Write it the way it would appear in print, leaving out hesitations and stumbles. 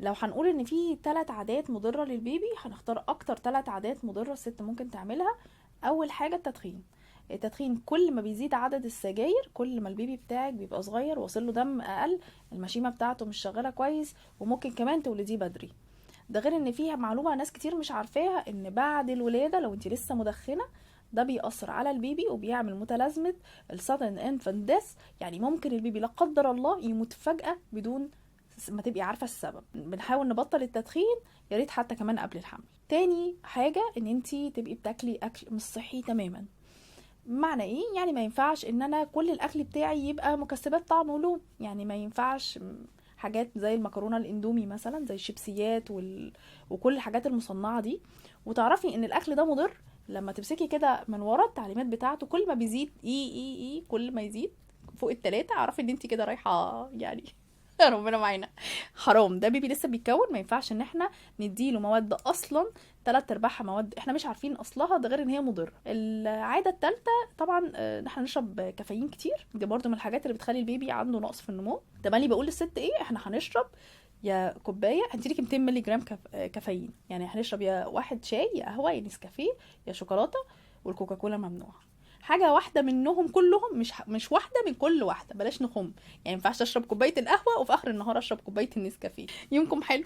لو هنقول ان في 3 عادات مضرة للبيبي، هنختار اكتر 3 عادات مضرة الست ممكن تعملها. اول حاجة التدخين. التدخين كل ما بيزيد عدد السجاير كل ما البيبي بتاعك بيبقى صغير، واصل له دم اقل، المشيمه بتاعته مش شغالة كويس، وممكن كمان تولديه بدري. ده غير ان فيها معلومة ناس كتير مش عارفاها، ان بعد الولادة لو انت لسه مدخنه ده بيأثر على البيبي وبيعمل متلازمة ال sudden infant death، يعني ممكن البيبي لا قدر الله يموت فجأة بدون ما تبقي عارفه السبب. بنحاول نبطل التدخين يا ريت حتى كمان قبل الحمل. تاني حاجة ان انت تبقي بتاكلي اكل مش صحي تماما. معنى ايه؟ يعني ما ينفعش ان انا كل الاكل بتاعي يبقى مكسبات طعم ولون، يعني ما ينفعش حاجات زي المكرونه الاندومي مثلا، زي الشيبسيات وكل الحاجات المصنعة دي. وتعرفي ان الاكل ده مضر لما تمسكي كده من ورا التعليمات بتاعته، كل ما بيزيد اي اي اي، كل ما يزيد فوق ال3 اعرفي ان انت كده رايحة يعني ربنا معانا، حرام. ده بيبي لسه بيتكون، ما ينفعش ان احنا نديله مواد اصلا 3/4 مواد احنا مش عارفين اصلها، ده غير ان هي مضرة. العادة الثالثة طبعا ان احنا نشرب كافيين كتير، دي برده من الحاجات اللي بتخلي البيبي عنده نقص في النمو. تملي بقول للست ايه، احنا هنشرب يا كوباية، هنديلك 200 مللي جرام كافيين، يعني هنشرب يا 1 شاي يا قهوة يا نسكافيه يا شوكولاتة، والكوكاكولا ممنوعة. حاجة واحدة منهم كلهم، مش واحدة من كل واحدة، بلاش نخم، يعني ما ينفعش اشرب كوباية القهوة وفي اخر النهار اشرب كوباية النسكافيه. يومكم حلو.